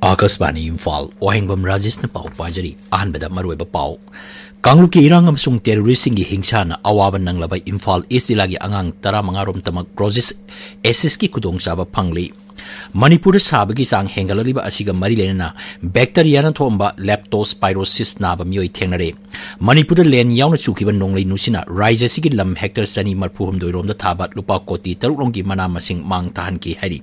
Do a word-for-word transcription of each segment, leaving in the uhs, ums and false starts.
ꯑꯥꯀꯥꯁꯕꯥꯅꯤ ꯏꯝꯐꯥꯜ, ꯋꯥꯍꯦꯡꯕꯝ ꯔꯥꯖꯦꯁꯅ ꯄꯥꯎ ꯄꯥꯖꯔꯤ꯫ ꯑꯍꯥꯟꯕꯗ ꯃꯔꯨꯑꯣꯏꯕ ꯄꯥꯎ꯫ ꯀꯥꯡꯂꯨꯞꯀꯤ ꯏꯔꯥꯡ ꯑꯃꯁꯨꯡ ꯇꯦꯔꯣꯔꯤꯁ꯭ꯠꯁꯤꯡꯒꯤ ꯍꯤꯡꯁꯥꯅ ꯑꯋꯥꯕ ꯅꯪꯂꯕ ꯏꯝꯐꯥꯜ ꯏꯁ꯭ꯠ ꯖꯤꯂꯥꯒꯤ ꯑꯉꯥꯡ ꯇꯔꯥꯃꯉꯥ ꯔꯣꯝꯇꯃꯛ ꯄ꯭ꯔꯣꯖꯦꯛ ꯑꯦꯁꯤꯁꯀꯤ ꯈꯨꯗꯣꯡꯆꯥꯕ ꯐꯪꯂꯤ꯫ ꯃꯅꯤꯄꯨꯔꯗ ꯁꯥꯕꯒꯤ ꯆꯥꯡ ꯍꯦꯟꯒꯠꯂꯛꯂꯤꯕ ꯑꯁꯤꯒ ꯃꯔꯤ ꯂꯩꯅꯅ ꯕꯦꯛꯇꯔꯤꯌꯥꯅ ꯊꯣꯛꯍꯟꯕ ꯂꯦꯞꯇꯣꯁꯄꯥꯏꯔꯣꯁꯤꯁ ꯅꯥꯕ ꯃꯤꯑꯣꯏ ꯊꯦꯡꯅꯔꯦ꯫ ꯃꯅꯤꯄꯨꯔꯗ ꯂꯦꯟ ꯌꯥꯎꯅ ꯆꯨꯈꯤꯕ ꯅꯣꯡꯂꯩ ꯅꯨꯡꯁꯤꯠꯅ ꯔꯥꯖ꯭ꯌ ꯑꯁꯤꯒꯤ ꯂꯝ ꯍꯦꯛꯇꯔ ꯆꯅꯤ ꯃꯔꯤꯐꯨ ꯍꯨꯝꯗꯣꯏ ꯔꯣꯝꯗ ꯊꯥꯕ ꯂꯨꯄꯥ ꯀꯣꯇꯤ ꯇꯔꯨꯛ ꯔꯣꯝꯒꯤ ꯃꯅꯥ ꯃꯁꯤꯡ ꯃꯥꯡ ꯇꯥꯍꯟꯈꯤ ꯍꯥꯏꯔꯤ꯫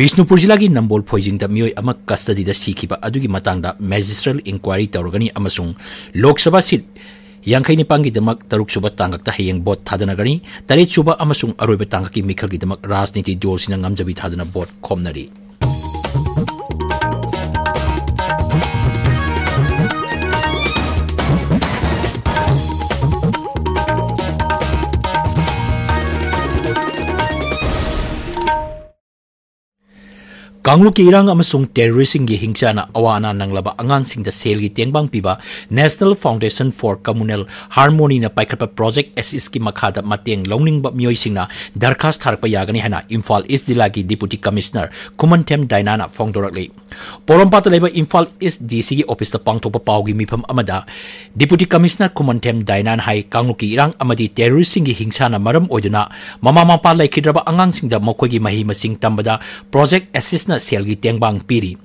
ꯕꯤꯁꯅꯨꯄꯨꯔ ꯖꯤꯂꯥꯒꯤ ꯅꯝꯕꯣꯜ ꯐꯣꯏꯖꯤꯡꯗ ꯃꯤꯑꯣꯏ ꯑꯃ ꯀꯁꯇꯗꯤꯗ ꯁꯤꯈꯤꯕ ꯑꯗꯨꯒꯤ ꯃꯇꯥꯡꯗ ꯃꯦꯖꯤꯁꯇ꯭ꯔꯦꯜ ꯏꯟꯀ꯭ꯋꯥꯏꯔꯤ ꯇꯧꯔꯒꯅꯤ ꯑꯃꯁꯨꯡ ꯂꯣꯛ ꯁꯚꯥ ꯁꯤꯠ ꯌꯥꯡꯈꯩ ꯅꯤꯄꯥꯟꯒꯤꯗꯃꯛ ꯇꯔꯨꯛ ꯁꯨꯕ ꯇꯥꯡꯀꯛꯇ ꯍꯌꯦꯡ ꯚꯣꯠ ꯊꯥꯗꯅꯒꯅꯤ꯫ ꯇꯔꯦꯠ ꯁꯨꯕ ꯑꯃꯁꯨꯡ ꯑꯔꯣꯏꯕ ꯇꯥꯡꯀꯛꯀꯤ ꯃꯤꯈꯜꯒꯤꯗꯃꯛ ꯔꯥꯖꯅꯤꯇꯤ ꯗꯜꯁꯤꯡꯅ ꯉꯝꯖꯕꯤ ꯊꯥꯗꯨꯅ ꯚꯣꯠ ꯈꯣꯝꯅꯔꯤ꯫ ꯀꯥꯡꯂꯨꯞꯀꯤ ꯏꯔꯥꯡ ꯑꯃꯁꯨꯡ ꯇꯦꯔꯣꯔꯤꯁ꯭ꯠꯁꯤꯡꯒꯤ ꯍꯤꯡꯁꯥꯅ ꯑꯋꯥ ꯑꯅꯥ ꯅꯪꯂꯕ ꯑꯉꯥꯡꯁꯤꯡꯗ ꯁꯦꯜꯒꯤ ꯇꯦꯡꯕꯥꯡ ꯄꯤꯕ National Foundation for Communal Harmony ꯅ ꯄꯥꯏꯈꯠꯄ ꯄ꯭ꯔꯣꯖꯦꯛ ꯑꯦꯁꯤꯁꯀꯤ ꯃꯈꯥꯗ ꯃꯇꯦꯡ ꯂꯧꯅꯤꯡꯕ ꯃꯤꯑꯣꯏꯁꯤꯡꯅ ꯗꯔꯈꯥꯁ ꯊꯥꯔꯛꯄ ꯌꯥꯒꯅꯤ ꯍꯥꯏꯅ ꯏꯝꯐꯥꯜ ꯏꯁ꯭ꯠ ꯖꯤꯂꯥꯒꯤ ꯗꯤꯄꯨꯇꯤ ꯀꯃꯤꯁꯅꯔ ꯈꯨꯃꯟꯊꯦꯝ ꯗꯥꯏꯅꯥꯅ ꯐꯣꯡꯗꯣꯔꯛꯂꯤ꯫ ꯄꯣꯔꯣꯝꯄꯥꯠꯇ ꯂꯩꯕ ꯏꯝꯐꯥꯜ ꯏꯁ꯭ꯠ ꯗꯤ ꯁꯤꯒꯤ ꯑꯣꯐꯤꯁꯇ ꯄꯥꯡꯊꯣꯛꯄ ꯄꯥꯎꯒꯤ ꯃꯤꯐꯝ ꯑꯃꯗ ꯗꯤꯄꯨꯇꯤ ꯀꯃꯤꯁꯅꯔ ꯈꯨꯃꯟꯊꯦꯝ ꯗꯥꯏꯅꯥꯅ ꯍꯥꯏ, ꯀꯥꯡꯂꯨꯞꯀꯤ ꯏꯔꯥꯡ ꯑꯃꯗꯤ ꯇꯦꯔꯣꯔꯤꯁ꯭ꯠꯁꯤꯡꯒꯤ ꯍꯤꯡꯁꯥꯅ ꯃꯔꯝ ꯑꯣꯏꯗꯨꯅ ꯃꯃꯥ ꯃꯄꯥ ꯂꯩꯈꯤꯗ꯭ꯔꯕ ꯑꯉꯥꯡꯁꯤꯡꯗ ꯃꯈꯣꯏꯒꯤ ꯃꯍꯩ ꯃꯁꯤꯡ ꯇꯝꯕꯗ ꯄ꯭ꯔꯣꯖꯦꯛ ꯑꯦꯁꯤꯁꯅ ꯁꯦꯜꯒꯤ ꯇꯦꯡꯕꯥꯡ ꯄꯤꯔꯤ꯫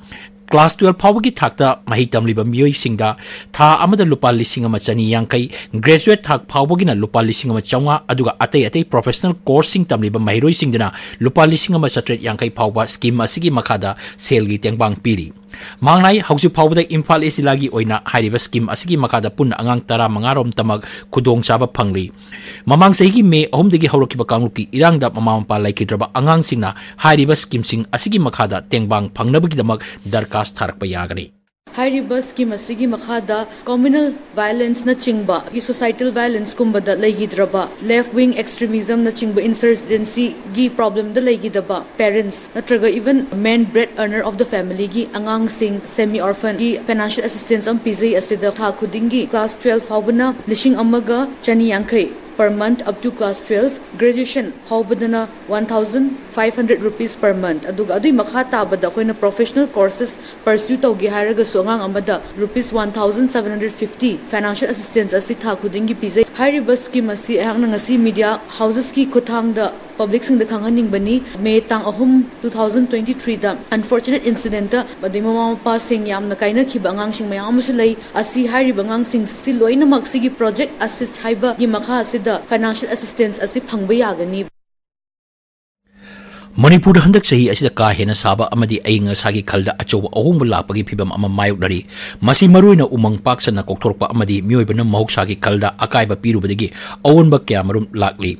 ꯀ꯭ꯂꯥꯁ ꯇꯨꯌꯦꯜꯐ ꯐꯥꯎꯕꯒꯤ ꯊꯥꯛꯇ ꯃꯍꯩ ꯇꯝꯂꯤꯕ ꯃꯤꯑꯣꯏꯁꯤꯡꯗ ꯊꯥ ꯑꯃꯗ ꯂꯨꯄꯥ ꯂꯤꯁꯤꯡ ꯑꯃ ꯆꯅꯤ ꯌꯥꯡꯈꯩ, ꯒ꯭ꯔꯦꯖꯨꯑꯦꯠ ꯊꯥꯛ ꯐꯥꯎꯕꯒꯤꯅ ꯂꯨꯄꯥ ꯂꯤꯁꯤꯡ ꯑꯃ ꯆꯥꯝꯃꯉꯥ, ꯑꯗꯨꯒ ꯑꯇꯩ ꯑꯇꯩ ꯄ꯭ꯔꯣꯐꯦꯁꯅꯦꯜ ꯀꯣꯔꯁꯁꯤꯡ ꯇꯝꯂꯤꯕ ꯃꯍꯩꯔꯣꯏꯁꯤꯡꯗꯅ ꯂꯨꯄꯥ ꯂꯤꯁꯤꯡ ꯑꯃ ꯆꯥꯇ꯭ꯔꯦꯠ ꯌꯥꯡꯈꯩ ꯐꯥꯎꯕ ꯁ꯭ꯀꯤꯝ ꯑꯁꯤꯒꯤ ꯃꯈꯥꯗ ꯁꯦꯜꯒꯤ ꯇꯦꯡꯕꯥꯡ ꯄꯤꯔꯤ꯫ ꯃꯥꯡꯅꯥꯏ ꯍꯧꯖꯤꯛ ꯐꯥꯎꯕꯗ ꯏꯝꯐꯥꯜ ꯏꯁ꯭ꯠ ꯖꯤꯂꯥꯒꯤ ꯑꯣꯏꯅ ꯍꯥꯏꯔꯤꯕ ꯁ꯭ꯀꯤꯝ ꯑꯁꯤꯒꯤ ꯃꯈꯥꯗ ꯄꯨꯟꯅ ꯑꯉꯥꯡ ꯇꯔꯥꯃꯉꯥ ꯔꯣꯝꯇꯃꯛ ꯈꯨꯗꯣꯡꯆꯥꯕ ꯐꯪꯂꯤ꯫ ꯃꯃꯥꯡ ꯆꯍꯤꯒꯤ ꯃꯦ ꯑꯍꯨꯝꯗꯒꯤ ꯍꯧꯔꯛꯈꯤꯕ ꯀꯥꯡꯂꯨꯞꯀꯤ ꯏꯔꯥꯡꯗ ꯃꯃꯥ ꯃꯄꯥ ꯂꯩꯈꯤꯗ꯭ꯔꯕ ꯑꯉꯥꯡꯁꯤꯡꯅ ꯍꯥꯏꯔꯤꯕ ꯁ꯭ꯀꯤꯝꯁꯤꯡ ꯑꯁꯤꯒꯤ ꯃꯈꯥꯗ ꯇꯦꯡꯕꯥꯡ ꯐꯪꯅꯕꯒꯤꯗꯃꯛ ꯗꯔꯈꯥꯁ ꯊꯥꯔꯛꯄ ꯌꯥꯒꯅꯤ꯫ ꯍꯥꯏꯔꯤꯕ ꯁ꯭ꯀꯤꯝ ꯑꯁꯤꯒꯤ ꯃꯈꯥꯗ ꯀꯝꯃ꯭ꯌꯨꯅꯦꯜ ꯚꯥꯏꯑꯣꯂꯦꯟꯁꯅꯆꯤꯡꯕ, ꯁꯣꯁꯥꯏꯇꯦꯜ ꯚꯥꯏꯑꯣꯂꯦꯟꯁꯀꯨꯝꯕꯗ ꯂꯩꯈꯤꯗ꯭ꯔꯕ, ꯂꯦꯐ ꯋꯤꯡ ꯑꯦꯛꯁꯇ꯭ꯔꯤꯃꯤꯖꯝꯅꯆꯤꯡꯕ ꯏꯟꯁꯔꯖꯦꯟꯁꯤꯒꯤ ꯄ꯭ꯔꯣꯕ꯭ꯂꯦꯝꯗ ꯂꯩꯈꯤꯗꯕ ꯄꯦꯔꯦꯟꯠꯁ ꯅꯠꯇ꯭ꯔꯒ even main bread earner of the familyꯒꯤ ꯑꯉꯥꯡꯁꯤꯡ, ꯁꯦꯃꯤ ꯑꯣꯔꯐꯟꯒꯤ ꯐꯥꯏꯅꯥꯟꯁꯤꯌꯦꯜ ꯑꯦꯁꯤꯁꯇꯦꯟꯁ ꯑꯃ ꯄꯤꯖꯩ꯫ ꯑꯁꯤꯗ ꯊꯥ ꯈꯨꯗꯤꯡꯒꯤ ꯀ꯭ꯂꯥꯁ ꯇꯨꯌꯦꯜꯐ ꯐꯥꯎꯕꯅ ꯂꯤꯁꯤꯡ ꯑꯃꯒ ꯆꯅꯤ ꯌꯥꯡꯈꯩ per month up to class twelve, graduation ꯐꯥꯎꯕꯗꯅ one thousand Five hundred rupees per month, ꯑꯗꯨꯒ ꯑꯗꯨꯒꯤ ꯃꯈꯥ ꯇꯥꯕꯗ ꯑꯩꯈꯣꯏꯅ professional courses pursue ꯇꯧꯒꯦ ꯍꯥꯏꯔꯒꯁꯨ ꯑꯉꯥꯡ ꯑꯃꯗ rupees one thousand seven hundred fifty financial assistance ꯑꯁꯤ ꯊꯥ ꯈꯨꯗꯤꯡꯒꯤ ꯄꯤꯖꯩ꯫ ꯍꯥꯏꯔꯤꯕ scheme ꯑꯁꯤ ꯑꯩꯍꯥꯛꯅ ꯉꯁꯤ media housesꯀꯤ ꯈꯨꯠꯊꯥꯡꯗ publicꯁꯤꯡꯗ ꯈꯪꯍꯟꯅꯤꯡꯕꯅꯤ꯫ May ꯇꯥꯡ ꯑꯍꯨꯝ, two thousand twenty threeꯗ unfortunate incidentꯇ ꯑꯗꯩ ꯃꯃꯥ ꯃꯄꯥꯁꯤꯡ ꯌꯥꯝꯅ ꯀꯥꯏꯅꯈꯤꯕ ꯑꯉꯥꯡꯁꯤꯡ ꯃꯌꯥꯝ ꯑꯃꯁꯨ ꯂꯩ꯫ ꯑꯁꯤ ꯍꯥꯏꯔꯤꯕ ꯑꯉꯥꯡꯁꯤꯡꯁꯤ ꯂꯣꯏꯅꯃꯛ ꯁꯤꯒꯤ Project Assist ꯍꯥꯏꯕꯒꯤ ꯃꯈꯥ ꯑꯁꯤꯗ financial assistance ꯑꯁꯤ ꯐꯪꯕ ꯌꯥꯒꯅꯤ꯫ ꯃꯅꯤꯄꯨꯔꯗ ꯍꯟꯗꯛ ꯆꯍꯤ ꯑꯁꯤꯗ ꯀꯥ ꯍꯦꯟꯅ ꯁꯥꯕ ꯑꯃꯗꯤ ꯑꯏꯪ ꯑꯁꯥꯒꯤ ꯈꯜꯗ ꯑꯆꯧꯕ ꯑꯍꯣꯡꯕ ꯂꯥꯛꯄꯒꯤ ꯐꯤꯚꯝ ꯑꯃ ꯃꯥꯌꯣꯛꯅꯔꯤ꯫ ꯃꯁꯤ ꯃꯔꯨꯑꯣꯏꯅ ꯎꯃꯪ ꯄꯥꯛ ꯁꯟꯅ ꯀꯣꯛꯊꯣꯔꯛꯄ ꯑꯃꯗꯤ ꯃꯤꯑꯣꯏꯕꯅ ꯃꯍꯧꯁꯥꯒꯤ ꯈꯜꯗ ꯑꯀꯥꯏꯕ ꯄꯤꯔꯨꯕꯗꯒꯤ ꯑꯑꯣꯟꯕ ꯀꯌꯥ ꯃꯔꯨꯝ ꯂꯥꯛꯂꯤ꯫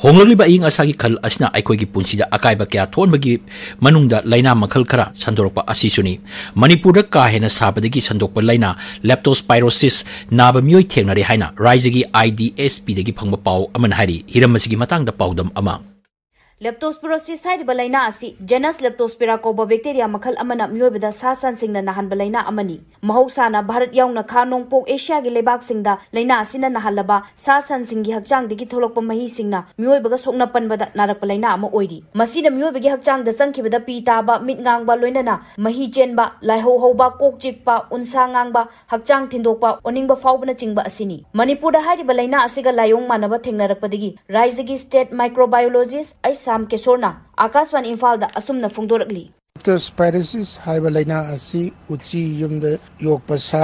ꯍꯣꯡꯂꯛꯂꯤꯕ ꯑꯏꯪ ꯑꯁꯥꯒꯤ ꯈꯜ ꯑꯁꯤꯅ ꯑꯩꯈꯣꯏꯒꯤ ꯄꯨꯟꯁꯤꯗ ꯑꯀꯥꯏꯕ ꯀꯌꯥ ꯊꯣꯛꯍꯟꯕꯒꯤ ꯃꯅꯨꯡꯗ ꯂꯥꯏꯅꯥ ꯃꯈꯜ ꯈꯔ ꯁꯟꯗꯣꯔꯛꯄ ꯑꯁꯤꯁꯨꯅꯤ꯫ ꯃꯅꯤꯄꯨꯔꯗ ꯀꯥ ꯍꯦꯟꯅ ꯁꯥꯕꯗꯒꯤ ꯁꯟꯗꯣꯛꯄ ꯂꯥꯏꯅꯥ leptospirosis ꯅꯥꯕ ꯃꯤꯑꯣꯏ ꯊꯦꯡꯅꯔꯦ ꯍꯥꯏꯅ ꯔꯥꯏꯖꯒꯤ IDSPꯗꯒꯤ ꯐꯪꯕ ꯄꯥꯎ ꯑꯃꯅ ꯍꯥꯏꯔꯤ꯫ ꯍꯤꯔꯝ ꯑꯁꯤꯒꯤ ꯃꯇꯥꯡꯗ ꯄꯥꯎꯗꯝ ꯑꯃ꯫ Leptospirosis ꯍꯥꯏꯔꯤꯕ ꯂꯥꯏꯅꯥ ꯑꯁꯤ genus Leptospira ꯀꯧꯕ bacteria ꯃꯈꯜ ꯑꯃꯅ ꯃꯤꯑꯣꯏꯕꯗ ꯁꯥ ꯁꯟꯁꯤꯡꯅ ꯅꯥꯍꯟꯕ ꯂꯥꯏꯅꯥ ꯑꯃꯅꯤ꯫ ꯃꯍꯧꯁꯥꯅ ꯚꯥꯔꯠ ꯌꯥꯎꯅ ꯈꯥ ꯅꯣꯡꯄꯣꯛ ꯑꯦꯁꯤꯌꯥꯒꯤ ꯂꯩꯕꯥꯛꯁꯤꯡꯗ ꯂꯥꯏꯅꯥ ꯑꯁꯤꯅ ꯅꯥꯍꯜꯂꯕ ꯁꯥ ꯁꯟꯁꯤꯡꯒꯤ ꯍꯛꯆꯥꯡꯗꯒꯤ ꯊꯣꯛꯂꯛꯄ ꯃꯍꯤꯁꯤꯡꯅ ꯃꯤꯑꯣꯏꯕꯒ ꯁꯣꯛꯅ ꯄꯟꯕꯗ ꯅꯥꯔꯛꯄ ꯂꯥꯏꯅꯥ ꯑꯃ ꯑꯣꯏꯔꯤ꯫ ꯃꯁꯤꯅ ꯃꯤꯑꯣꯏꯕꯒꯤ ꯍꯛꯆꯥꯡꯗ ꯆꯪꯈꯤꯕꯗ ꯄꯤ ꯇꯥꯕ, ꯃꯤꯠ ꯉꯥꯡꯕ, ꯂꯣꯏꯅꯅ ꯃꯍꯤ ꯆꯦꯟꯕ, ꯂꯥꯏꯍꯧ ꯍꯧꯕ, ꯀꯣꯛ ꯆꯤꯛꯄ, ꯎꯟꯁꯥ ꯉꯥꯡꯕ, ꯍꯛꯆꯥꯡ ꯊꯤꯟꯗꯣꯛꯄ, ꯑꯣꯅꯤꯡꯕ ꯐꯥꯎꯕꯅꯆꯤꯡꯕ ꯑꯁꯤꯅꯤ꯫ ꯃꯅꯤꯄꯨꯔꯗ ꯍꯥꯏꯔꯤꯕ ꯂꯥꯏꯅꯥ ꯑꯁꯤꯒ ꯂꯥꯏꯑꯣꯡ ꯃꯥꯟꯅꯕ ꯊꯦꯡꯅꯔꯛꯄꯗꯒꯤ ꯔꯥꯏꯖꯒꯤ state microbiologist ꯑꯩ ꯁꯥꯝ ꯀꯦꯁꯣꯔꯅ ꯑꯥꯀꯥꯁꯕꯥꯅꯤ ꯏꯝꯐꯥꯜꯗ ꯑꯁꯨꯝꯅ ꯐꯣꯡꯗꯣꯔꯛꯂꯤ꯫ Leptospirosis ꯍꯥꯏꯕ ꯂꯥꯏꯅꯥ ꯑꯁꯤ ꯎꯆꯤ, ꯌꯨꯝꯗ ꯌꯣꯛꯄ ꯁꯥ,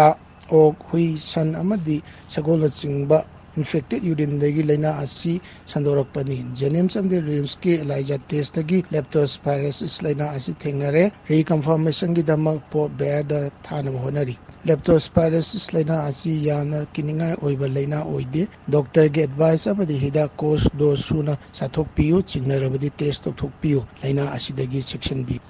ꯑꯣꯛ, ꯍꯨꯏ, ꯁꯟ ꯑꯃꯗꯤ ꯁꯒꯣꯜꯅꯆꯤꯡꯕ infected urineꯗꯒꯤ ꯂꯥꯏꯅꯥ ꯑꯁꯤ ꯁꯟꯗꯣꯔꯛꯄꯅꯤ꯫ JNIMS ꯑꯃꯗꯤ RIMSꯀꯤ ELISA testꯇꯒꯤ leptospirosis ꯂꯥꯏꯅꯥ ꯑꯁꯤ ꯊꯦꯡꯅꯔꯦ꯫ Reconfirmationꯒꯤꯗꯃꯛ Pob Baerꯗ ꯊꯥꯅꯕ ꯍꯣꯠꯅꯔꯤ꯫ Leptospirosis ꯂꯥꯏꯅꯥ ꯑꯁꯤ ꯌꯥꯝꯅ ꯀꯤꯅꯤꯡꯉꯥꯏ ꯑꯣꯏꯕ ꯂꯥꯏꯅꯥ ꯑꯣꯏꯗꯦ꯫ Doctorꯒꯤ advice ꯑꯃꯗꯤ ꯍꯤꯗꯥꯛ course dose ꯁꯨꯅ ꯆꯥꯊꯣꯛꯄꯤꯌꯨ꯫ ꯆꯤꯡꯅꯔꯕꯗꯤ test ꯇꯧꯊꯣꯛꯄꯤꯌꯨ꯫ ꯂꯥꯏꯅꯥ ꯑꯁꯤꯗꯒꯤ ꯆꯦꯛꯁꯤꯟꯕꯤꯌꯨ꯫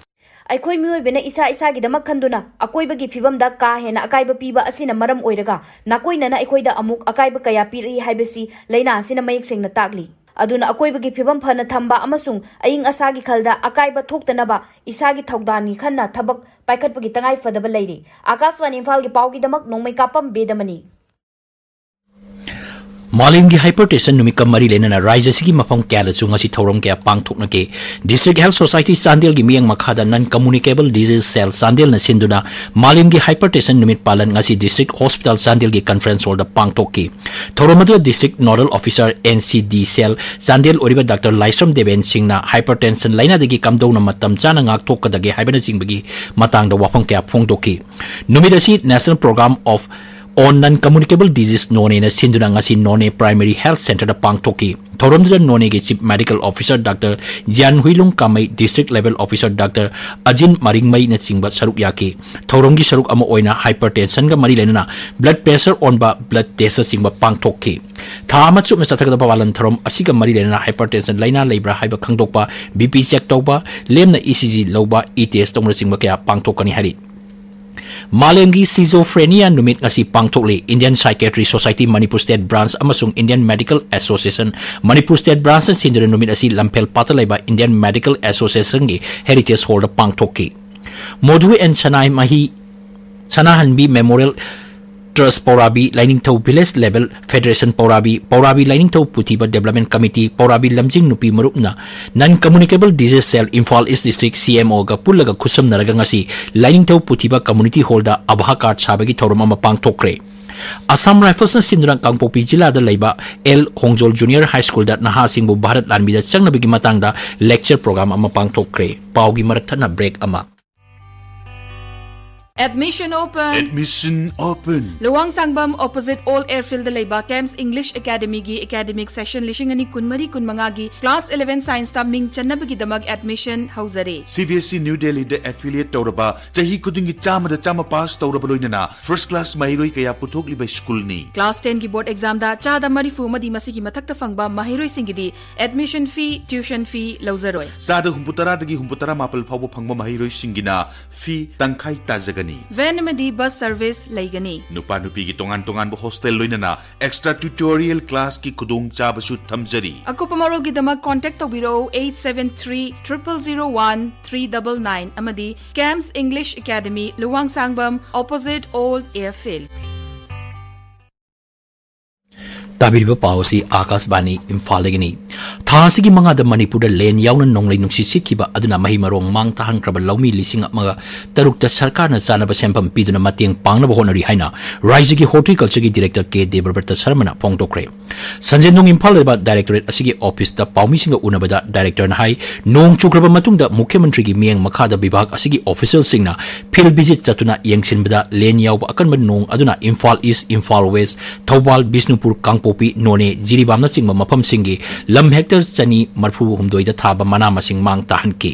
ꯑꯩꯈꯣꯏ ꯃꯤꯑꯣꯏꯕꯅ ꯏꯁꯥ ꯏꯁꯥꯒꯤꯗꯃꯛ ꯈꯟꯗꯨꯅ ꯑꯀꯣꯏꯕꯒꯤ ꯐꯤꯕꯝꯗ ꯀꯥ ꯍꯦꯟꯅ ꯑꯀꯥꯏꯕ ꯄꯤꯕ ꯑꯁꯤꯅ ꯃꯔꯝ ꯑꯣꯏꯔꯒ ꯅꯥꯀꯣꯏꯅꯅ ꯑꯩꯈꯣꯏꯗ ꯑꯃꯨꯛ ꯑꯀꯥꯏꯕ ꯀꯌꯥ ꯄꯤꯔꯛꯏ ꯍꯥꯏꯕꯁꯤ ꯂꯥꯏꯅꯥ ꯑꯁꯤꯅ ꯃꯌꯦꯛ ꯁꯦꯡꯅ ꯇꯥꯛꯂꯤ꯫ ꯑꯗꯨꯅ ꯑꯀꯣꯏꯕꯒꯤ ꯐꯤꯕꯝ ꯐꯅ ꯊꯝꯕ ꯑꯃꯁꯨꯡ ꯑꯏꯪ ꯑꯁꯥꯒꯤ ꯈꯜꯗ ꯑꯀꯥꯏꯕ ꯊꯣꯛꯇꯅꯕ ꯏꯁꯥꯒꯤ ꯊꯧꯗꯥꯡꯅꯤ ꯈꯟꯅ ꯊꯕꯛ ꯄꯥꯏꯈꯠꯄꯒꯤ ꯇꯉꯥꯏ ꯐꯗꯕ ꯂꯩꯔꯤ꯫ ꯑꯥꯀꯥꯁꯕꯥꯅꯤ ꯏꯝꯐꯥꯜꯒꯤ ꯄꯥꯎꯒꯤꯗꯃꯛ ꯅꯣꯡꯃꯩꯀꯥꯄꯝ ꯕꯦꯗꯃꯅꯤ꯫ ꯃꯥꯂꯦꯝꯒꯤ Hypertension ꯅꯨꯃꯤꯠꯀ ꯃꯔꯤ ꯂꯩꯅꯅ ꯔꯥꯖ꯭ꯌ ꯑꯁꯤꯒꯤ ꯃꯐꯝ ꯀꯌꯥꯗꯁꯨ ꯉꯁꯤ ꯊꯧꯔꯝ ꯀꯌꯥ ꯄꯥꯡꯊꯣꯛꯅꯈꯤ꯫ District Health Society ꯆꯥꯟꯗꯦꯜꯒꯤ ꯃꯤꯠꯌꯦꯡ ꯃꯈꯥꯗ Non Communicable Disease Cell ꯆꯥꯟꯗꯦꯜꯅ ꯁꯤꯟꯗꯨꯅ ꯃꯥꯂꯦꯝꯒꯤ Hypertension ꯅꯨꯃꯤꯠ ꯄꯥꯂꯟ ꯉꯁꯤ District Hospital ꯆꯥꯟꯗꯦꯜꯒꯤ Conference Hallꯗ ꯄꯥꯡꯊꯣꯛꯈꯤ꯫ ꯊꯧꯔꯝ ꯑꯗꯨꯗ District Nodal Officer N C D Cell Chandel ꯑꯣꯏꯔꯤꯕ Doctor ꯂꯥꯏꯁ꯭ꯔꯝ ꯗꯦꯕꯦꯟ ꯁꯤꯡꯅ Hypertension ꯂꯥꯏꯅꯥꯗꯒꯤ ꯀꯝꯗꯧꯅ ꯃꯇꯝ ꯆꯥꯅ ꯉꯥꯛꯊꯣꯛꯀꯗꯒꯦ ꯍꯥꯏꯕꯅꯆꯤꯡꯕꯒꯤ ꯃꯇꯥꯡꯗ ꯋꯥꯐꯝ ꯀꯌꯥ ꯐꯣꯡꯗꯣꯛꯈꯤ꯫ ꯅꯨꯃꯤꯠ ꯑꯁꯤ National Program of on Non Communicable Disease ꯅꯣꯅꯦꯅ ꯁꯤꯟꯗꯨꯅ ꯉꯁꯤ ꯅꯣꯅꯦ Primary Health Centreꯗ ꯄꯥꯡꯊꯣꯛꯈꯤ꯫ ꯊꯧꯔꯝꯗꯨꯗ ꯅꯣꯅꯦꯒꯤ Chief Medical Officer Doctor ꯖꯤꯌꯥꯟ ꯍꯨꯏꯂꯨꯡ ꯀꯥꯃꯩ, District Level Officer Doctor ꯑꯖꯤꯟ ꯃꯔꯤꯡꯃꯩꯅꯆꯤꯡꯕ ꯁꯔꯨꯛ ꯌꯥꯈꯤ꯫ ꯊꯧꯔꯝꯒꯤ ꯁꯔꯨꯛ ꯑꯃ ꯑꯣꯏꯅ Hypertensionꯒ ꯃꯔꯤ ꯂꯩꯅꯅ Blood Pressure ꯑꯣꯟꯕ Blood Testꯅꯆꯤꯡꯕ ꯄꯥꯡꯊꯣꯛꯈꯤ꯫ ꯊꯥ ꯑꯃ ꯆꯨꯞꯅ ꯆꯠꯊꯒꯗꯕ ꯄꯥꯂꯟ ꯊꯧꯔꯝ ꯑꯁꯤꯒ ꯃꯔꯤ ꯂꯩꯅꯅ Hypertension ꯂꯥꯏꯅꯥ ꯂꯩꯕ꯭ꯔꯥ ꯍꯥꯏꯕ ꯈꯪꯗꯣꯛꯄ, B P check ꯇꯧꯕ, ꯂꯦꯝꯅ E C G ꯂꯧꯕ, E test ꯇꯧꯕꯅꯆꯤꯡꯕ ꯀꯌꯥ ꯄꯥꯡꯊꯣꯛꯀꯅꯤ ꯍꯥꯏꯔꯤ꯫ ꯃꯥꯂꯦꯝꯒꯤ Schizophrenia ꯅꯨꯃꯤꯠ ꯉꯁꯤ ꯄꯥꯡꯊꯣꯛꯂꯤ꯫ Indian Psychiatry Society Manipur State Branch ꯑꯃꯁꯨꯡ Indian Medical Association Manipur State Branchꯅ ꯁꯤꯟꯗꯨꯅ ꯅꯨꯃꯤꯠ ꯑꯁꯤ ꯂꯝꯐꯦꯜ ꯄꯥꯠꯇ ꯂꯩꯕ Indian Medical Associationꯒꯤ Heritage Hallꯗ ꯄꯥꯡꯊꯣꯛꯈꯤ꯫ Modhu N Sanamahi, Sanahanbi Memorial Trust Pourabi, Lainingthou Village Level Federation Pourabi, Pourabi Lainingthou Puthiba Development Committee, Pourabi ꯂꯝꯖꯤꯡ ꯅꯨꯄꯤ ꯃꯔꯨꯞꯅ Non Communicable Disease Cell Imphal East District C M Oꯒ ꯄꯨꯜꯂꯒ ꯈꯨꯠꯁꯝꯅꯔꯒ ꯉꯁꯤ ꯂꯥꯏꯅꯤꯡꯊꯧ ꯄꯨꯊꯤꯕ Community Hallꯗ ꯑꯕꯍꯥ card ꯁꯥꯕꯒꯤ ꯊꯧꯔꯝ ꯑꯃ ꯄꯥꯡꯊꯣꯛꯈ꯭ꯔꯦ꯫ Assam Riflesꯅ ꯁꯤꯟꯗꯨꯅ ꯀꯥꯡꯄꯣꯛꯄꯤ ꯖꯤꯂꯥꯗ ꯂꯩꯕ ꯑꯦꯜ ꯍꯣꯡꯖꯣꯜ Junior High Schoolꯗ ꯅꯍꯥꯁꯤꯡꯕꯨ ꯚꯥꯔꯠ ꯂꯥꯟꯃꯤꯗ ꯆꯪꯅꯕꯒꯤ ꯃꯇꯥꯡꯗ lecture program ꯑꯃ ꯄꯥꯡꯊꯣꯛꯈ꯭ꯔꯦ꯫ ꯄꯥꯎꯒꯤ ꯃꯔꯛ ꯊꯠꯅ break ꯑꯃ꯫ Admission open. Admission open. ꯂꯨꯋꯥꯡꯁꯥꯡꯕꯝ opposite Old Airfield ꯂꯩꯕ ꯀꯦꯝꯁ ꯏꯪꯂꯤꯁ ꯑꯦꯀꯥꯗꯃꯤꯒꯤ academic session ꯂꯤꯁꯤꯡ ꯑꯅꯤ ꯀꯨꯟꯃꯔꯤ ꯀꯨꯟꯃꯉꯥꯒꯤ class eleven scienceꯇ ꯃꯤꯡ ꯆꯟꯅꯕꯒꯤꯗꯃꯛ admission ꯍꯧꯖꯔꯦ꯫ C B S E New Delhiꯗ affiliate ꯇꯧꯔꯕ, ꯆꯍꯤ ꯈꯨꯗꯤꯡꯒꯤ ꯆꯥꯝꯃꯗ ꯆꯥꯝꯃ pass ꯇꯧꯔꯕ, ꯂꯣꯏꯅꯅ first class ꯃꯍꯩꯔꯣꯏ ꯀꯌꯥ ꯄꯨꯊꯣꯛꯂꯤꯕ schoolꯅꯤ꯫ Class tenꯒꯤ board examꯗ ꯆꯥꯗ ꯃꯔꯤꯐꯨ ꯑꯃꯗꯤ ꯃꯁꯤꯒꯤ ꯃꯊꯛꯇ ꯐꯪꯕ ꯃꯍꯩꯔꯣꯏꯁꯤꯡꯒꯤꯗꯤ admission fee, tuition fee ꯂꯧꯖꯔꯣꯏ꯫ ꯆꯥꯗ ꯍꯨꯝꯐꯨꯇꯔꯥꯗꯒꯤ ꯍꯨꯝꯐꯨꯇꯔꯥ ꯃꯥꯄꯜ ꯐꯥꯎꯕ ꯐꯪꯕ ꯃꯍꯩꯔꯣꯏꯁꯤꯡꯒꯤꯅ fee ꯇꯪꯈꯥꯏ ꯇꯥꯖꯒꯅꯤ꯫ Van ꯑꯃꯗꯤ bus service ꯂꯩꯒꯅꯤ꯫ ꯅꯨꯄꯥ ꯅꯨꯄꯤꯒꯤ ꯇꯣꯉꯥꯟ ꯇꯣꯉꯥꯟꯕ hostel, ꯂꯣꯏꯅꯅ extra tutorial classꯀꯤ ꯈꯨꯗꯣꯡꯆꯥꯕꯁꯨ ꯊꯝꯖꯔꯤ꯫ ꯑꯀꯨꯞꯄ ꯃꯔꯣꯜꯒꯤꯗꯃꯛ contact ꯇꯧꯕꯤꯔꯛꯎ eight seven three triple zero one three double nine ꯑꯃꯗꯤ ꯀꯦꯝꯁ English academy, Luwangsangbam, opposite Old Airfield꯫ ꯇꯥꯕꯤꯔꯤꯕ ꯄꯥꯎ ꯑꯁꯤ ꯑꯥꯀꯥꯁꯕꯥꯅꯤ ꯏꯝꯐꯥꯜꯗꯒꯤꯅꯤ꯫ ꯊꯥ ꯑꯁꯤꯒꯤ ꯃꯉꯥꯗ ꯃꯅꯤꯄꯨꯔꯗ ꯂꯦꯟ ꯌꯥꯎꯅ ꯅꯣꯡꯂꯩ ꯅꯨꯡꯁꯤꯠ ꯁꯤꯠꯈꯤꯕ ꯑꯗꯨꯅ ꯃꯍꯩ ꯃꯔꯣꯡ ꯃꯥꯡ ꯇꯥꯍꯟꯈ꯭ꯔꯕ ꯂꯧꯃꯤ ꯂꯤꯁꯤꯡ ꯑꯃꯒ ꯇꯔꯨꯛꯇ ꯁꯔꯀꯥꯔꯅ ꯆꯥꯅꯕ ꯁꯦꯟꯐꯝ ꯄꯤꯗꯨꯅ ꯃꯇꯦꯡ ꯄꯥꯡꯅꯕ ꯍꯣꯠꯅꯔꯤ ꯍꯥꯏꯅ ꯔꯥꯏꯖ꯭ꯌꯒꯤ ꯍꯣꯔꯇꯤꯀꯜꯆꯔꯒꯤ ꯗꯤꯔꯦꯛꯇꯔ ꯀꯦ ꯗꯦꯕꯕ꯭ꯔꯇ ꯁꯔꯃꯅ ꯐꯣꯡꯗꯣꯛꯈ꯭ꯔꯦ꯫ ꯁꯟꯖꯦꯟꯗꯣꯡ ꯏꯝꯐꯥꯜ ꯂꯩꯕ ꯗꯥꯏꯔꯦꯛꯇꯣꯔꯦꯠ ꯑꯁꯤꯒꯤ ꯑꯣꯐꯤꯁꯇ ꯄꯥꯎꯃꯤꯁꯤꯡꯒ ꯎꯅꯕꯗ ꯗꯥꯏꯔꯦꯛꯇꯔꯅ ꯍꯥꯏ, ꯅꯣꯡ ꯆꯨꯈ꯭ꯔꯕ ꯃꯇꯨꯡꯗ ꯃꯨꯈ꯭ꯌ ꯃꯟꯇ꯭ꯔꯤꯒꯤ ꯃꯤꯠꯌꯦꯡ ꯃꯈꯥꯗ ꯕꯤꯚꯥꯒ ꯑꯁꯤꯒꯤ ꯑꯣꯐꯤꯁꯤꯌꯦꯜꯁꯤꯡꯅ ꯐꯤꯜꯗ ꯚꯤꯖꯤꯠ ꯆꯠꯇꯨꯅ ꯌꯦꯡꯁꯤꯟꯕꯗ ꯂꯦꯟ ꯌꯥꯎꯕ ꯑꯀꯟꯕ ꯅꯣꯡ ꯑꯗꯨꯅ ꯏꯝꯐꯥꯜ ꯏꯁ꯭ꯠ, ꯏꯝꯐꯥꯜ ꯋꯦꯁ꯭ꯠ, ꯊꯧꯕꯥꯜ, ꯕꯤꯁꯅꯨꯄꯨꯔ, ꯀꯥꯡꯄꯣꯛꯄꯤ, ꯅꯣꯅꯦ, ꯖꯤꯔꯤꯕꯥꯝꯅꯆꯤꯡꯕ ꯃꯐꯝꯁꯤꯡꯒꯤ ꯂꯝ ꯍꯦꯛꯇꯔ ꯆꯅꯤ ꯃꯔꯤꯐꯨ ꯍꯨꯝꯗꯣꯏꯗ ꯊꯥꯕ ꯃꯅꯥ ꯃꯁꯤꯡ ꯃꯥꯡ ꯇꯥꯍꯟꯈꯤ꯫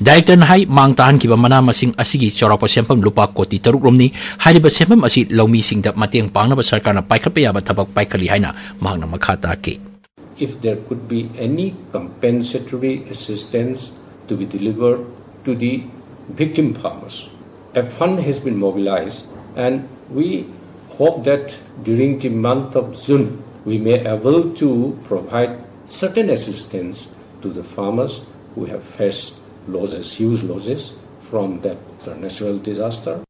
ꯗꯥꯏꯔꯦꯛꯇꯔꯅ ꯍꯥꯏ, ꯃꯥꯡ ꯇꯥꯍꯟꯈꯤꯕ ꯃꯅꯥ ꯃꯁꯤꯡ ꯑꯁꯤꯒꯤ ꯆꯥꯎꯔꯥꯛꯄ ꯁꯦꯟꯐꯝ ꯂꯨꯄꯥ ꯀꯣꯇꯤ ꯇꯔꯨꯛ ꯔꯣꯝꯅꯤ꯫ ꯍꯥꯏꯔꯤꯕ ꯁꯦꯟꯐꯝ ꯑꯁꯤ ꯂꯧꯃꯤꯁꯤꯡꯗ ꯃꯇꯦꯡ ꯄꯥꯡꯅꯕ ꯁꯔꯀꯥꯔꯅ ꯄꯥꯏꯈꯠꯄ ꯌꯥꯕ ꯊꯕꯛ ꯄꯥꯏꯈꯠꯂꯤ ꯍꯥꯏꯅ ꯃꯍꯥꯛꯅ ꯃꯈꯥ ꯇꯥꯈꯤ꯫ If there could be any compensatory assistance to be delivered to the victim farmers, a fund has been mobilized, and we hope that during the month of June, we may able to provide certain assistance to the farmers who have faced losses, huge losses from that natural disaster.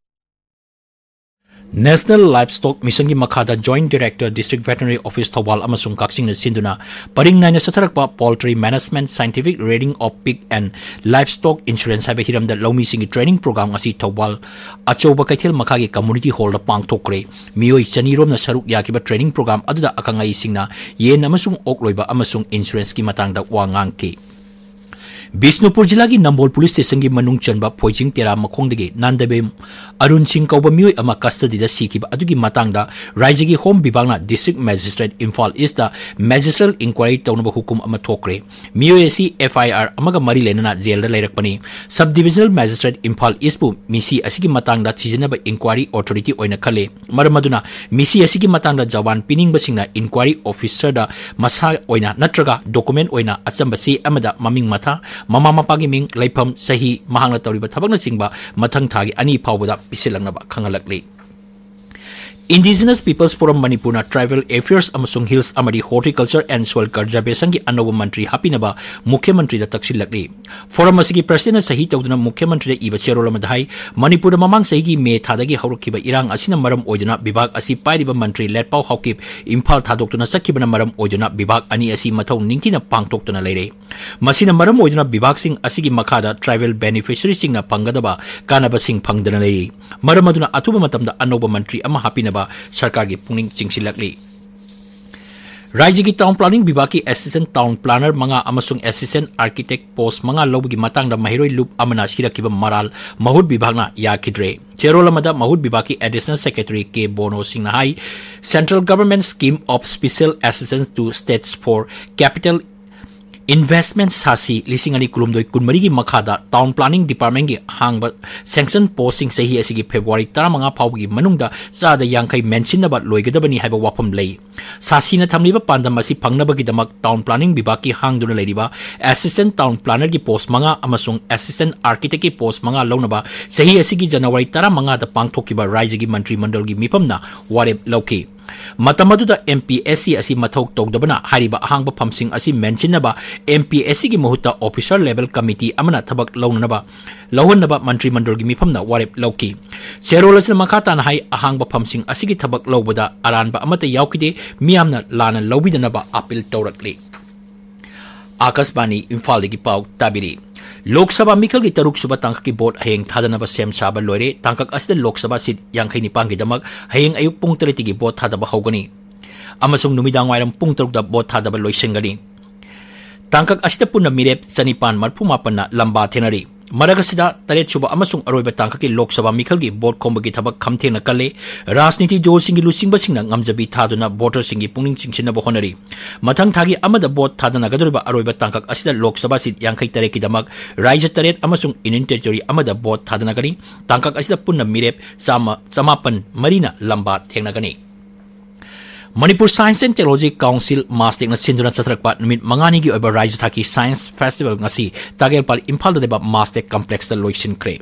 National Livestock Mission ꯒꯤ ꯃꯈꯥꯗ Joint Director District Veterinary Office Thoubal ꯑꯃꯁꯨꯡ ꯀꯛꯆꯤꯡꯅ ꯁꯤꯟꯗꯨꯅ ꯄꯔꯤꯡ ꯅꯥꯏꯅ ꯆꯠꯊꯔꯛꯄ Poultry Management Scientific Rearing of Pig and Livestock Insurance ꯍꯥꯏꯕ ꯍꯤꯔꯝꯗ ꯂꯧꯃꯤꯁꯤꯡꯒꯤ training program ꯑꯁꯤ ꯊꯧꯕꯥꯜ ꯑꯆꯧꯕ ꯀꯩꯊꯦꯜ ꯃꯈꯥꯒꯤ community hall ꯗ ꯄꯥꯡꯊꯣꯛꯈ꯭ꯔꯦ꯫ ꯃꯤꯑꯣꯏ ꯆꯅꯤ ꯔꯣꯝꯅ ꯁꯔꯨꯛ ꯌꯥꯈꯤꯕ training program ꯑꯗꯨꯗ ꯑꯈꯪ ꯑꯍꯩꯁꯤꯡꯅ ꯌꯦꯟ ꯑꯃꯁꯨꯡ ꯑꯣꯛ ꯂꯣꯏꯕ ꯑꯃꯁꯨꯡ insurance ꯀꯤ ꯃꯇꯥꯡꯗ ꯋꯥ ꯉꯥꯡꯈꯤ꯫ ꯕꯤꯁꯅꯨꯄꯨꯔ ꯖꯤꯂꯥꯒꯤ ꯅꯝꯕꯣꯜ ꯄꯨꯂꯤꯁ ꯁ꯭ꯇꯦꯁꯟꯒꯤ ꯃꯅꯨꯡ ꯆꯟꯕ ꯐꯣꯏꯖꯤꯡ ꯇꯦꯔꯥ ꯃꯈꯣꯡꯗꯒꯤ ꯅꯥꯟꯗꯕꯦꯝ ꯑꯔꯨꯟ ꯁꯤꯡ ꯀꯧꯕ ꯃꯤꯑꯣꯏ ꯑꯃ custody ꯗ ꯁꯤꯈꯤꯕ ꯑꯗꯨꯒꯤ ꯃꯇꯥꯡꯗ ꯔꯥꯏꯖ꯭ꯌꯒꯤ ꯍꯣꯝ ꯕꯤꯚꯥꯒꯅ District Magistrate ꯏꯝꯐꯥꯜ ꯏꯁ꯭ꯠꯇ magistrate inquiry ꯇꯧꯅꯕ ꯍꯨꯀꯨꯝ ꯑꯃ ꯊꯣꯛꯈ꯭ꯔꯦ꯫ ꯃꯤꯑꯣꯏ ꯑꯁꯤ F I R ꯑꯃꯒ ꯃꯔꯤ ꯂꯩꯅꯅ ꯖꯦꯜꯗ ꯂꯩꯔꯛꯄꯅꯤ꯫ Sub Divisional Magistrate ꯏꯝꯐꯥꯜ ꯏꯁ꯭ꯠꯄꯨ ꯃꯤꯁꯤ ꯑꯁꯤꯒꯤ ꯃꯇꯥꯡꯗ ꯊꯤꯖꯤꯟꯅꯕ inquiry authority ꯑꯣꯏꯅ ꯈꯜꯂꯦ꯫ ꯃꯔꯝ ꯑꯗꯨꯅ ꯃꯤꯁꯤ ꯑꯁꯤꯒꯤ ꯃꯇꯥꯡꯗ ꯖꯋꯥꯟ ꯄꯤꯅꯤꯡꯕꯁꯤꯡꯅ inquiry officer ꯗ ꯃꯁꯥ ꯑꯣꯏꯅ ꯅꯠꯇ꯭ꯔꯒ document ꯑꯣꯏꯅ ꯑꯆꯝꯕ ꯆꯦ ꯑꯃꯗ ꯃꯃꯤꯡ ꯃꯊꯥ, ꯃꯃꯥ ꯃꯄꯥꯒꯤ ꯃꯤꯡ, ꯂꯩꯐꯝ, ꯆꯍꯤ, ꯃꯍꯥꯛꯅ ꯇꯧꯔꯤꯕ ꯊꯕꯛꯅꯆꯤꯡꯕ ꯃꯊꯪ ꯊꯥꯒꯤ ꯑꯅꯤ ꯐꯥꯎꯕꯗ ꯄꯤꯁꯤꯜꯂꯛꯅꯕ ꯈꯪꯍꯜꯂꯛꯂꯤ꯫ Indigenous People's Forum ꯃꯅꯤꯄꯨꯔꯅ Tribal Affairs ꯑꯃꯁꯨꯡ Hills ꯑꯃꯗꯤ Horticulture and Soil Conservationꯒꯤ ꯑꯅꯧꯕ ꯃꯟꯇ꯭ꯔꯤ ꯍꯥꯞꯄꯤꯅꯕ ꯃꯨꯈ꯭ꯌ ꯃꯟꯇ꯭ꯔꯤꯗ ꯇꯛꯁꯤꯜꯂꯛꯂꯤ꯫ Forum ꯑꯁꯤꯒꯤ presidentꯅ ꯁꯍꯤ ꯇꯧꯗꯨꯅ ꯃꯨꯈ꯭ꯌ ꯃꯟꯇ꯭ꯔꯤꯗ ꯏꯕ ꯆꯦꯔꯣꯜ ꯑꯃꯗ ꯍꯥꯏ, ꯃꯅꯤꯄꯨꯔꯗ ꯃꯃꯥꯡ ꯆꯍꯤꯒꯤ ꯃꯦ ꯊꯥꯗꯒꯤ ꯍꯧꯔꯛꯈꯤꯕ ꯏꯔꯥꯡ ꯑꯁꯤꯅ ꯃꯔꯝ ꯑꯣꯏꯗꯨꯅ ꯕꯤꯚꯥꯒ ꯑꯁꯤ ꯄꯥꯏꯔꯤꯕ ꯃꯟꯇ꯭ꯔꯤ ꯂꯦꯠꯄꯥꯎ ꯍꯥꯎꯀꯤꯞ ꯏꯝꯐꯥꯜ ꯊꯥꯗꯣꯛꯇꯨꯅ ꯆꯠꯈꯤꯕꯅ ꯃꯔꯝ ꯑꯣꯏꯗꯨꯅ ꯕꯤꯚꯥꯒ ꯑꯅꯤ ꯑꯁꯤ ꯃꯊꯧ ꯅꯤꯡꯊꯤꯅ ꯄꯥꯡꯊꯣꯛꯇꯅ ꯂꯩꯔꯦ꯫ ꯃꯁꯤꯅ ꯃꯔꯝ ꯑꯣꯏꯗꯨꯅ ꯕꯤꯚꯥꯒꯁꯤꯡ ꯑꯁꯤꯒꯤ ꯃꯈꯥꯗ tribal beneficiaryꯁꯤꯡꯅ ꯐꯪꯒꯗꯕ ꯀꯥꯟꯅꯕꯁꯤꯡ ꯐꯪꯗꯅ ꯂꯩꯔꯤ꯫ ꯃꯔꯝ ꯑꯗꯨꯅ ꯑꯊꯨꯕ ꯃꯇꯝꯗ ꯑꯅꯧꯕ ꯃꯟꯇ꯭ꯔꯤ ꯑꯃ ꯍꯥꯞꯄꯤꯅꯕ ꯁꯔꯀꯥꯔꯒꯤ ꯄꯨꯛꯅꯤꯡ ꯆꯤꯡꯁꯤꯜꯂꯛꯂꯤ꯫ ꯔꯥꯖ꯭ꯌꯒꯤ town planning ꯕꯤꯚꯥꯒꯀꯤ assistant town planner ꯃꯉꯥ ꯑꯃꯁꯨꯡ assistant architect post ꯃꯉꯥ ꯂꯧꯕꯒꯤ ꯃꯇꯥꯡꯗ ꯃꯍꯩꯔꯣꯏ ꯂꯨꯞ ꯑꯃꯅ ꯁꯤꯔꯛꯈꯤꯕ ꯃꯔꯥꯜ ꯃꯍꯨꯠ ꯕꯤꯚꯥꯒꯅ ꯌꯥꯈꯤꯗ꯭ꯔꯦ꯫ ꯆꯦꯔꯣꯜ ꯑꯃꯗ ꯃꯍꯨꯠ ꯕꯤꯚꯥꯒꯀꯤ additional secretary ꯀꯦ ꯕꯣꯅꯣ ꯁꯤꯡꯅ ꯍꯥꯏ, Central Government Scheme of Special Assistance to States for Capital Investment ꯁꯥꯁꯤ ꯂꯤꯁꯤꯡ ꯑꯅꯤ ꯀꯨꯟꯍꯨꯝꯗꯣꯏ ꯀꯨꯟꯃꯔꯤꯒꯤ ꯃꯈꯥꯗ town planning departmentꯀꯤ ꯍꯥꯡꯕ sanction postꯁꯤꯡ ꯆꯍꯤ ꯑꯁꯤꯒꯤ February ꯇꯔꯥꯃꯉꯥ ꯐꯥꯎꯕꯒꯤ ꯃꯅꯨꯡꯗ ꯆꯥꯗ ꯌꯥꯡꯈꯩ ꯃꯦꯟꯁꯤꯟꯅꯕ ꯂꯣꯏꯒꯗꯕꯅꯤ ꯍꯥꯏꯕ ꯋꯥꯐꯝ ꯂꯩ꯫ ꯁꯥꯁꯤꯅ ꯊꯝꯂꯤꯕ ꯄꯥꯟꯗꯝ ꯑꯁꯤ ꯐꯪꯅꯕꯒꯤꯗꯃꯛ town planning ꯕꯤꯚꯥꯒꯀꯤ ꯍꯥꯡꯗꯨꯅ ꯂꯩꯔꯤꯕ assistant town plannerꯒꯤ post ꯃꯉꯥ ꯑꯃꯁꯨꯡ assistant architectꯀꯤ post ꯃꯉꯥ ꯂꯧꯅꯕ ꯆꯍꯤ ꯑꯁꯤꯒꯤ January ꯇꯔꯥꯃꯉꯥꯗ ꯄꯥꯡꯊꯣꯛꯈꯤꯕ ꯔꯥꯖ꯭ꯌꯒꯤ ꯃꯟꯇ꯭ꯔꯤ ꯃꯟꯗꯜꯒꯤ ꯃꯤꯐꯝꯅ ꯋꯥꯔꯦꯞ ꯂꯧꯈꯤ꯫ ꯃꯇꯝ ꯑꯗꯨꯗ M P S C ꯑꯁꯤ ꯃꯊꯧ ꯇꯧꯗꯕꯅ ꯍꯥꯏꯔꯤꯕ ꯑꯍꯥꯡꯕ ꯐꯝꯁꯤꯡ ꯑꯁꯤ ꯃꯦꯟꯁꯤꯟꯅꯕ M P S Cꯒꯤ ꯃꯍꯨꯠꯇ officer level committee ꯑꯃꯅ ꯊꯕꯛ ꯂꯧꯅꯅꯕ, ꯂꯧꯍꯟꯅꯕ ꯃꯟꯇ꯭ꯔꯤ ꯃꯟꯗꯜꯒꯤ ꯃꯤꯐꯝꯅ ꯋꯥꯔꯦꯞ ꯂꯧꯈꯤ꯫ ꯆꯦꯔꯣꯜ ꯑꯁꯤꯅ ꯃꯈꯥ ꯇꯥꯅ ꯍꯥꯏ, ꯑꯍꯥꯡꯕ ꯐꯝꯁꯤꯡ ꯑꯁꯤꯒꯤ ꯊꯕꯛ ꯂꯧꯕꯗ ꯑꯔꯥꯟꯕ ꯑꯃꯠꯇ ꯌꯥꯎꯈꯤꯗꯦ, ꯃꯤꯌꯥꯝꯅ ꯂꯥꯟꯅ ꯂꯧꯕꯤꯗꯅꯕ appeal ꯇꯧꯔꯛꯂꯤ꯫ ꯑꯥꯀꯥꯁꯕꯥꯅꯤ ꯏꯝꯐꯥꯜꯗꯒꯤ ꯄꯥꯎ ꯇꯥꯕꯤꯔꯤ꯫ ꯂꯣꯛ ꯁꯚꯥ ꯃꯤꯈꯜꯒꯤ ꯇꯔꯨꯛ ꯁꯨꯕ ꯇꯥꯡꯀꯛꯀꯤ ꯚꯣꯠ ꯍꯌꯦꯡ ꯊꯥꯗꯅꯕ ꯁꯦꯝ ꯁꯥꯕ ꯂꯣꯏꯔꯦ꯫ ꯇꯥꯡꯀꯛ ꯑꯁꯤꯗ ꯂꯣꯛ ꯁꯚꯥ ꯁꯤꯠ ꯌꯥꯡꯈꯩ ꯅꯤꯄꯥꯟꯒꯤꯗꯃꯛ ꯍꯌꯦꯡ ꯑꯌꯨꯛ ꯄꯨꯡ ꯇꯔꯦꯠꯇꯒꯤ ꯚꯣꯠ ꯊꯥꯗꯕ ꯍꯧꯒꯅꯤ ꯑꯃꯁꯨꯡ ꯅꯨꯃꯤꯗꯥꯡ ꯋꯥꯏꯔꯝ ꯄꯨꯡ ꯇꯔꯨꯛꯇ ꯚꯣꯠ ꯊꯥꯗꯕ ꯂꯣꯏꯁꯤꯟꯒꯅꯤ꯫ ꯇꯥꯡꯀꯛ ꯑꯁꯤꯗ ꯄꯨꯟꯅ ꯃꯤꯔꯦꯞ ꯆꯅꯤꯄꯥꯟ ꯃꯔꯤꯐꯨ ꯃꯥꯄꯟꯅ ꯂꯝꯕꯥ ꯊꯦꯡꯅꯔꯤ꯫ ꯃꯔꯛ ꯑꯁꯤꯗ ꯇꯔꯦꯠ ꯁꯨꯕ ꯑꯃꯁꯨꯡ ꯑꯔꯣꯏꯕ ꯇꯥꯡꯀꯛꯀꯤ ꯂꯣꯛ ꯁꯚꯥ ꯃꯤꯈꯜꯒꯤ ꯚꯣꯠ ꯈꯣꯝꯕꯒꯤ ꯊꯕꯛ ꯈꯝꯊꯦꯡꯅ ꯀꯜꯂꯦ꯫ ꯔꯥꯖꯅꯤꯇꯤ ꯗꯜꯁꯤꯡꯒꯤ ꯂꯨꯆꯤꯡꯕꯁꯤꯡꯅ ꯉꯝꯖꯕꯤ ꯊꯥꯗꯨꯅ voterꯁꯤꯡꯒꯤ ꯄꯨꯛꯅꯤꯡ ꯆꯤꯡꯁꯤꯟꯅꯕ ꯍꯣꯠꯅꯔꯤ꯫ ꯃꯊꯪ ꯊꯥꯒꯤ ꯑꯃꯗ ꯚꯣꯠ ꯊꯥꯗꯅꯒꯗꯧꯔꯤꯕ ꯑꯔꯣꯏꯕ ꯇꯥꯡꯀꯛ ꯑꯁꯤꯗ ꯂꯣꯛ ꯁꯚꯥ ꯁꯤꯠ ꯌꯥꯡꯈꯩ ꯇꯔꯦꯠꯀꯤꯗꯃꯛ ꯔꯥꯖ꯭ꯌ ꯇꯔꯦꯠ ꯑꯃꯁꯨꯡ Union Territory ꯑꯃꯗ ꯚꯣꯠ ꯊꯥꯗꯅꯒꯅꯤ꯫ ꯇꯥꯡꯀꯛ ꯑꯁꯤꯗ ꯄꯨꯟꯅ ꯃꯤꯔꯦꯞ ꯆꯥꯝꯃ, ꯆꯃꯥꯄꯟ ꯃꯔꯤꯅ ꯂꯝꯕꯥ ꯊꯦꯡꯅꯒꯅꯤ꯫ Manipur Science and Technology Council, MASTECꯅ ꯁꯤꯟꯗꯨꯅ ꯆꯠꯊꯔꯛꯄ ꯅꯨꯃꯤꯠ ꯃꯉꯥꯅꯤꯒꯤ ꯑꯣꯏꯕ ꯔꯥꯖ꯭ꯌ ꯊꯥꯛꯀꯤ Science Festival ꯉꯁꯤ ꯇꯥꯒꯦꯜꯄꯥꯜ ꯏꯝꯐꯥꯜꯗ ꯂꯩꯕ MASTEC Complexꯇ ꯂꯣꯏꯁꯤꯟꯈ꯭ꯔꯦ꯫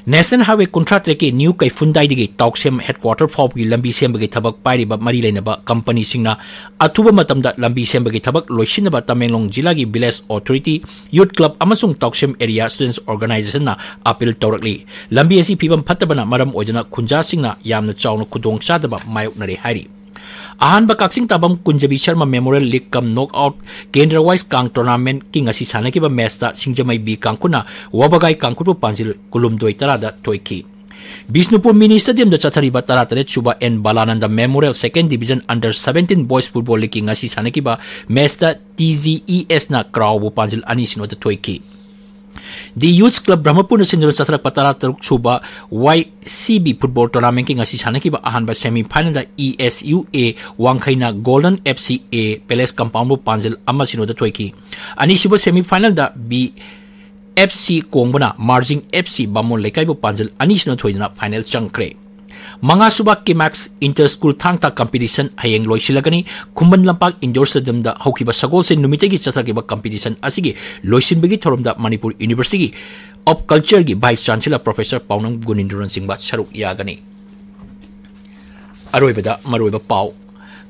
National Highway ꯀꯨꯟꯊ꯭ꯔꯥ ꯇꯔꯦꯠꯀꯤ ꯅ꯭ꯌꯨ ꯀꯩꯐꯨꯟꯗꯥꯏꯗꯒꯤ ꯇꯥꯎꯁꯦꯝ headquarter ꯐꯥꯎꯕꯒꯤ ꯂꯝꯕꯤ ꯁꯦꯝꯕꯒꯤ ꯊꯕꯛ ꯄꯥꯏꯔꯤꯕ ꯃꯔꯤ ꯂꯩꯅꯕ ꯀꯝꯄꯅꯤꯁꯤꯡꯅ ꯑꯊꯨꯕ ꯃꯇꯝꯗ ꯂꯝꯕꯤ ꯁꯦꯝꯕꯒꯤ ꯊꯕꯛ ꯂꯣꯏꯁꯤꯟꯅꯕ ꯇꯃꯦꯡꯂꯣꯡ ꯖꯤꯂꯥꯒꯤ Village Authority, Youth Club ꯑꯃꯁꯨꯡ ꯇꯥꯎꯁꯦꯝ Area Students Organizationꯅ appeal ꯇꯧꯔꯛꯂꯤ꯫ ꯂꯝꯕꯤ ꯑꯁꯤ ꯐꯤꯕꯝ ꯐꯠꯇꯕꯅ ꯃꯔꯝ ꯑꯣꯏꯗꯨꯅ ꯈꯨꯟꯖꯥꯁꯤꯡꯅ ꯌꯥꯝꯅ ꯆꯥꯎꯅ ꯈꯨꯗꯣꯡꯆꯥꯗꯕ ꯃꯥꯌꯣꯛꯅꯔꯦ ꯍꯥꯏꯔꯤ꯫ ꯑꯍꯥꯟꯕ ꯀꯛꯆꯤꯡ ꯇꯥꯕꯝ ꯀꯨꯟꯖꯕꯤ Sharma Memorial League cum Knockout Kendra Wise Kang Tournamentꯀꯤ ꯉꯁꯤ ꯁꯥꯟꯅꯈꯤꯕ matchꯇ ꯁꯤꯡꯖꯃꯩ ꯕꯤ ꯀꯥꯡꯈꯨꯅ ꯋꯥꯕꯒꯥꯏ ꯀꯥꯡꯈꯨꯕꯨ ꯄꯥꯟꯖꯤꯜ ꯀꯨꯂꯨꯝꯗꯣꯏ ꯇꯔꯥꯗ ꯊꯣꯏꯈꯤ꯫ ꯕꯤꯁꯅꯨꯄꯨꯔ Mini Stadiumꯗ ꯆꯠꯊꯔꯤꯕ ꯇꯔꯥꯇꯔꯦꯠ ꯁꯨꯕ N Balanand Memorial Second Division Under Seventeen Boys Football Leagueꯀꯤ ꯉꯁꯤ ꯁꯥꯟꯅꯈꯤꯕ matchꯇ TGESꯅ ꯀ꯭ꯔꯥꯎꯕꯨ ꯄꯥꯟꯖꯤꯜ ꯑꯅꯤ ꯁꯤꯅꯣꯗ ꯊꯣꯏꯈꯤ꯫ The Youth Club ꯕ꯭ꯔꯍꯃꯄꯨꯔꯅ ꯁꯤꯟꯗꯨꯅ ꯆꯠꯊꯔꯛꯄ ꯇꯔꯥꯇꯔꯨꯛ ꯁꯨꯕ YCB Football Tournamentꯀꯤ ꯉꯁꯤ ꯁꯥꯟꯅꯈꯤꯕ ꯑꯍꯥꯟꯕ semifinalꯗ ESUA ꯋꯥꯡꯈꯩꯅ Golden FCA Palace Compoundꯕꯨ ꯄꯥꯟꯖꯤꯜ ꯑꯃ ꯁꯤꯅꯣꯗ ꯊꯣꯏꯈꯤ꯫ ꯑꯅꯤꯁꯨꯕ semifinalꯗ BFC ꯀꯣꯡꯕꯅ Marging FC ꯕꯥꯃꯣꯟ ꯂꯩꯀꯥꯏꯕꯨ ꯄꯥꯟꯖꯤꯜ ꯑꯅꯤ ꯁꯤꯅꯣ ꯊꯣꯏꯗꯨꯅ final ꯆꯪꯈ꯭ꯔꯦ꯫ ꯃꯉꯥꯁꯨꯕ Kimax Inter School ꯊꯥꯡ ꯇꯥ competition ꯍꯌꯦꯡ ꯂꯣꯏꯁꯤꯜꯂꯒꯅꯤ꯫ ꯈꯨꯃꯟ ꯂꯝꯄꯥꯛ Indoor Stadiumꯗ ꯍꯧꯈꯤꯕ ꯁꯒꯣꯜꯁꯦꯟ ꯅꯨꯃꯤꯠꯇꯒꯤ ꯆꯠꯊꯔꯛꯂꯤꯕ competition ꯑꯁꯤꯒꯤ ꯂꯣꯏꯁꯤꯟꯕꯒꯤ ꯊꯧꯔꯝꯗ Manipur University of Cultureꯒꯤ Vice Chancellor Professor ꯄꯥꯎꯅꯝ ꯒꯨꯅꯤꯟꯗ꯭ꯔꯅꯆꯤꯡꯕ ꯁꯔꯨꯛ ꯌꯥꯒꯅꯤ꯫ ꯑꯔꯣꯏꯕꯗ ꯃꯔꯨꯑꯣꯏꯕ ꯄꯥꯎ꯫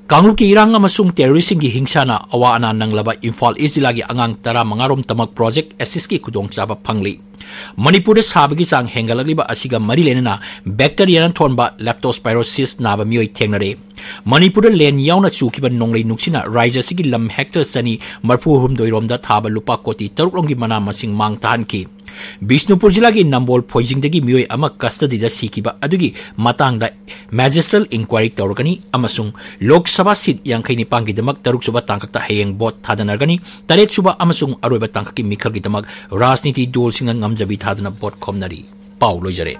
ꯀꯥꯡꯂꯨꯞꯀꯤ ꯏꯔꯥꯡ ꯑꯃꯁꯨꯡ terroristꯁꯤꯡꯒꯤ ꯍꯤꯡꯁꯥꯅ ꯑꯋꯥ ꯑꯅꯥ ꯅꯪꯂꯕ ꯏꯝꯐꯥꯜ East ꯖꯤꯂꯥꯒꯤ ꯑꯉꯥꯡ ꯇꯔꯥꯃꯉꯥ ꯔꯣꯝꯇꯃꯛ Project Assistꯀꯤ ꯈꯨꯗꯣꯡꯆꯥꯕ ꯐꯪꯂꯤ꯫ ꯃꯅꯤꯄꯨꯔꯗ ꯁꯥꯕꯒꯤ ꯆꯥꯡ ꯍꯦꯟꯒꯠꯂꯛꯂꯤꯕ ꯑꯁꯤꯒ ꯃꯔꯤ ꯂꯩꯅꯅ bacteriaꯅ ꯊꯣꯟꯕ leptospirosis ꯅꯥꯕ ꯃꯤꯑꯣꯏ ꯊꯦꯡꯅꯔꯦ꯫ ꯃꯅꯤꯄꯨꯔꯗ ꯂꯦꯟ ꯌꯥꯎꯅ ꯆꯨꯈꯤꯕ ꯅꯣꯡꯂꯩ ꯅꯨꯡꯁꯤꯠꯅ ꯔꯥꯖ꯭ꯌ ꯑꯁꯤꯒꯤ ꯂꯝ hectare ꯆꯅꯤ ꯃꯔꯤꯐꯨ ꯍꯨꯝꯗꯣꯏ ꯔꯣꯝꯗ ꯊꯥꯕ ꯂꯨꯄꯥ ꯀꯣꯇꯤ ꯇꯔꯨꯛ ꯔꯣꯝꯒꯤ ꯃꯅꯥ ꯃꯁꯤꯡ ꯃꯥꯡ ꯇꯥꯍꯟꯈꯤ꯫ ꯕꯤꯁꯅꯨꯄꯨꯔ ꯖꯤꯂꯥꯒꯤ ꯅꯝꯕꯣꯜ ꯐꯣꯏꯖꯤꯡꯗꯒꯤ ꯃꯤꯑꯣꯏ ꯑꯃ custodyꯗ ꯁꯤꯈꯤꯕ ꯑꯗꯨꯒꯤ ꯃꯇꯥꯡꯗ magistral inquiry ꯇꯧꯔꯒꯅꯤ ꯑꯃꯁꯨꯡ ꯂꯣꯛ ꯁꯚꯥ seat ꯌꯥꯡꯈꯩ ꯅꯤꯄꯥꯟꯒꯤꯗꯃꯛ ꯇꯔꯨꯛ ꯁꯨꯕ ꯇꯥꯡꯀꯛꯇ ꯍꯌꯦꯡ vote ꯊꯥꯗꯅꯔꯒꯅꯤ꯫ ꯇꯔꯦꯠ ꯁꯨꯕ ꯑꯃꯁꯨꯡ ꯑꯔꯣꯏꯕ ꯇꯥꯡꯀꯛꯀꯤ ꯃꯤꯈꯜꯒꯤꯗꯃꯛ ꯔꯥꯖꯅꯤꯇꯤ ꯗꯜꯁꯤꯡꯅ ꯉꯝꯖꯕꯤ ꯊꯥꯗꯨꯅ vote ꯈꯣꯝꯅꯔꯤ꯫ ꯄꯥꯎ ꯂꯣꯏꯖꯔꯦ꯫